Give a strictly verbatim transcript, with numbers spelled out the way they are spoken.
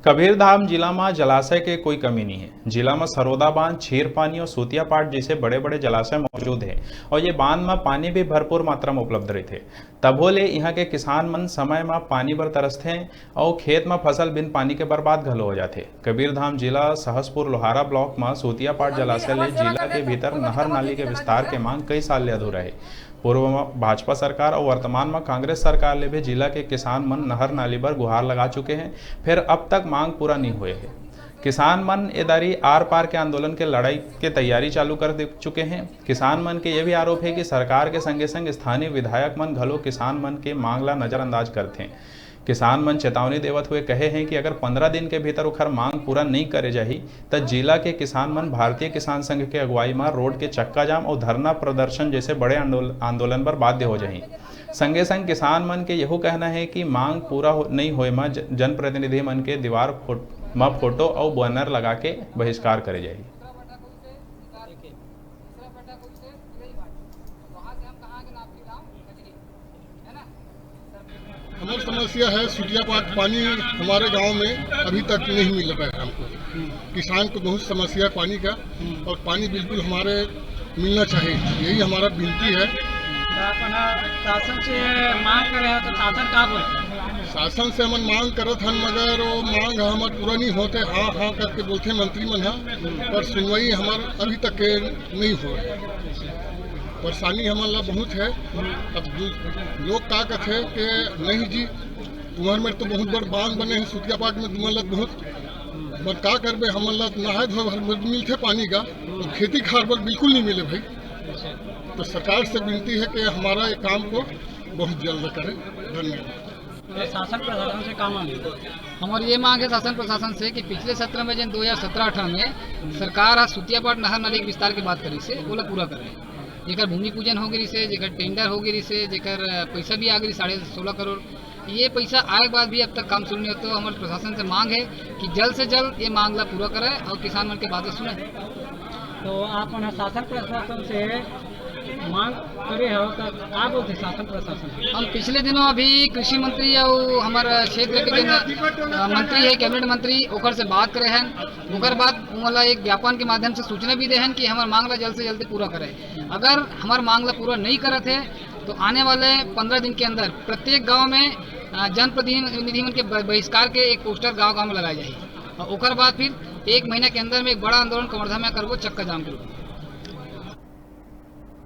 कबीरधाम जिला म जलाशय के कोई कमी नहीं है। जिला म सरोदा बांध, छीर पानी और सूतिया पाट जैसे बड़े-बड़े जलाशय मौजूद है और ये बांध म पानी भी भरपूर मात्रा में उपलब्ध रहथे। तभो ले इहां के किसान मन समय म पानी बर तरसथे और खेत म फसल बिन पानी के बर्बाद घलो हो जाथे। कबीरधाम जिला सहसपुर लोहारा ब्लॉक म सूतिया पाट जलाशय ले जिला के भीतर नहर नाली के विस्तार के मांग कई साल ले अधूरा है। पूर्व म भाजपा सरकार और वर्तमान म कांग्रेस सरकार ले भी जिला के किसान मन नहर नाली बर गुहार लगा चुके हैं, फिर अब तक मांग पूरा नहीं हुए है। किसान मन ए दारी आर पार के आंदोलन के लड़ाई के तैयारी चालू कर दे चुके हैं। किसान मन के ये भी आरोप है कि सरकार के संगे संग स्थानीय विधायक मन घलो किसान मन के मांग ला नजरअंदाज करथे। किसान मन चेतावनी देवत हुए कहे हैं कि अगर पंद्रह दिन के भीतर उखर मांग पूरा नहीं करे जाही, त जिला के किसान मन भारतीय किसान संघ के अगुवाई म रोड के चक्का जाम और धरना प्रदर्शन जैसे बड़े आंदोल-, आंदोलन बर बाध्य हो जाही। संगे संग किसान मन के यहू कहना है कि मांग पूरा हो, नहीं होए म ज-, जनप्रतिनिधि मन के दीवार फोट-, म फोटो और बैनर लगा के बहिष्कार करे जाही। हमारी समस्या है, सुटिया पाट पानी हमारे गांव में अभी तक नहीं मिल रहा है हमको। किसान को बहुत समस्या है पानी का, और पानी बिल्कुल हमारे मिलना चाहिए, यही हमारा विनती है। तो आप ना शासन से मांग करे हो तो शासन का बोलते हैं? शासन से हमन मांग करत हन, मगर वो मांग हमर पूरा नहीं होते, हाँ हाँ करके बोलते मंत्री मन ह, पर सुनवाई हमार अभी तक के नहीं हो रहा। परेशानी हमन ला बहुत है। अब दू-, लोग का कथे के नहीं जी, तुम्हार में तो बहुत बड़ बांध बने हैं सुतिया पाट में, तुम्हार ला बहुत, मत का करबे, हमन ला नहाए धोए भर में मिलथे पानी का, तो खेती खार पर बिल्कुल नहीं मिले भाई। तो सरकार से विनती है कि हमारा ये काम को बहुत जल्द करें। धन्यवाद। शासन प्रशासन से का मांग है? हमारी ये मांग है शासन प्रशासन से कि पिछले सत्र में, जन दो हज़ार सत्रह अठारह में सरकार आज सुतियापाट नहर नाली के विस्तार की बात करी से, ओला पूरा करे। जेकर भूमि पूजन हो गई से, जेकर टेंडर हो गई से, जेकर, अ, पैसा भी आ गई साढ़े सोलह करोड़, ये पैसा आए के बाद भी अब तक काम शुरू नहीं होता। तो हमारे प्रशासन से मांग है कि जल्द से जल्द ये मांग ला पूरा करे और किसान मन के बात ला सुने। तो आप मन शासन प्रशासन से मांग करे हो तो का बोलते शासन प्रशासन? हम पिछले दिनों अभी कृषि मंत्री और हमारा क्षेत्र के जन, अ, मंत्री है, कैबिनेट मंत्री, ओकर से बात करे हैं। ओकर बाद ओला एक ज्ञापन के माध्यम से सूचना भी दे हैं कि हमार मांग ला जल्द से जल्द पूरा करे। अगर हमार मांग ला पूरा नहीं करत है तो आने वाले पंद्रह दिन के अंदर प्रत्येक गांव में, अ, जनप्रतिनिधि मन के ब-, बहिष्कार के एक पोस्टर गांव-गांव में लगाए जाही। और ओकर बाद फिर एक महीना के अंदर में एक बड़ा आंदोलन कवर्धा में करबो, चक्का जाम के रूप में।